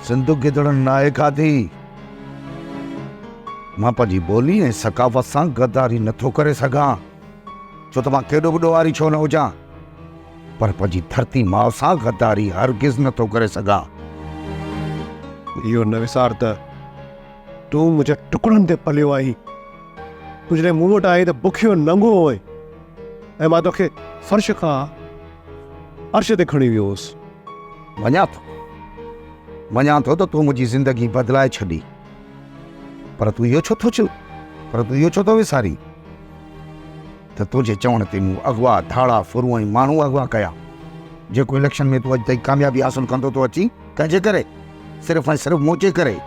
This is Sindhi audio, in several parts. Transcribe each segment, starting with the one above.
سنڌ گدڙن ناهي کاڌي. مان پنهنجي ٻولي ۽ ثقافت سان غداري نه ٿو ڪري سگهان، ڇو ته مان ڪيڏو به ڏوهاري ڇو نه هجان، پر پنهنجي ڌرتي ماء سان غداري هرگز نه ٿو ڪري سگهان. اهو نه وسار ته تون منهنجي ٽڪڙن تي پليو آهين. تون جڏهن مون وٽ آئين ته بکيو ننگو هئين ۽ مان توکي فرش کان عرش تي کڻي ويو هوس. مڃان ٿو، مڃان ٿو ته تو منهنجي زندگي بدلائي ڇڏي، پر تون اهو ڇو ٿو چ، پر تون اهو ڇو ٿو وسارين ته تنهنجي چوڻ تي مون اغوا، ڌاڙا، ڦرون ۽ ماڻهو اغوا ڪيا. جيڪو اليڪشن ۾ تون اڄ تائين ڪاميابي حاصل ڪندو ٿو اچين، ڪنهن جي ڪري؟ صرف ۽ صرف منهنجي ڪري.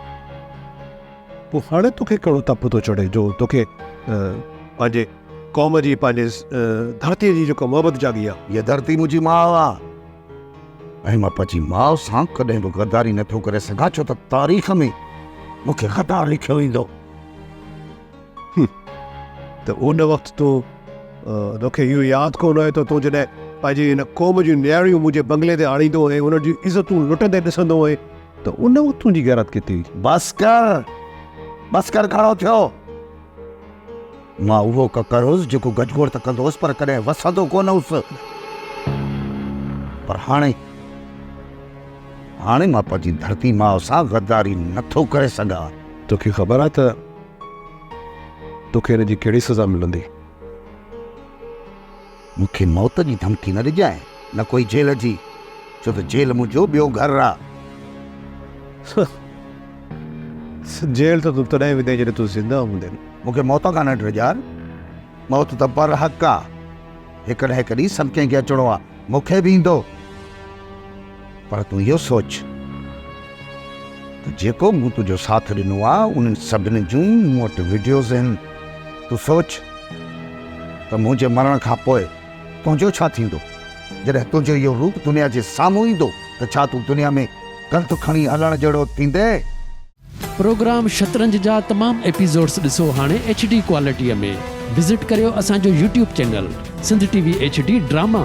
پوء هاڻي توکي ڪهڙو تپ ٿو چڙهي جو توکي پنهنجي قوم جي، پنهنجي ڌرتيء جي جيڪا محبت جاڳي آ. هيء ڌرتي منهنجي ماء آ ۽ مان پنهنجي ماء سان ڪڏهن به غداري نه ٿو ڪري سگهان ڇو ته تاريخ ۾ مون کي غدار لکيو ويندو. ته ان وقت تون توکي اهو ياد ڪونه آهي ته تون جڏهن پنهنجي هن قوم جون نياڻيون منهنجي بنگلي تي آڻيندو هئين انهن جون عزتون لٽندي ڏسندو هئين ته ان وقت تنهنجي غيرت ڪٿي هئي؟ بس ڪر، بس ڪر گهڻو ٿيو. مان اهو ڪڪر هوس جيڪو گجگوڙ ته ڪندو هوس پر ڪڏهن وسندو ڪونه هوس. پر هاڻي، هاڻي مان پنهنجي ڌرتي ماء سان غداري نه ٿو ڪري سگهان. توکي خبر آهي ته توکي ان جي ڪهڙي سزا ملندي؟ مون کي موت جي ڌمڪي نه ڏجانء، نه ڪوئي جيل جي، ڇو ته جيل منهنجو ٻيو گهر آ. جيل ته تون تڏهن ويندين جڏهن تون زنده هوندين. مون کي موت کان نه ڊڄار، موت ته برحق آ، هڪ نه هڪ ڏينهن سڀ ڪنهن کي اچڻو آ، مون کي به ايندو. پر تون اهو سوچ ته جيڪو مون تنهنجو ساٿ ڏنو آ، انهن سڀني جون مون وٽ وڊيوز آهن، تون سوچ ته منهنجي مرڻ کان پوء تنهنجو ڇا ٿيندو؟ جڏهن تنهنجو اهو روپ دنيا جي سامهون ايندو ته ڇا تون دنيا ۾ ڪنڌ کڻي هلڻ جهڙو ٿيندين؟ پروگرام شطرنج جا تمام ايپيسوڊس ڏسو هاڻي ايڇ ڊي ڪوالٽيء ۾ وزٽ ڪريو اسان جو YouTube channel Sindh T V H D drama.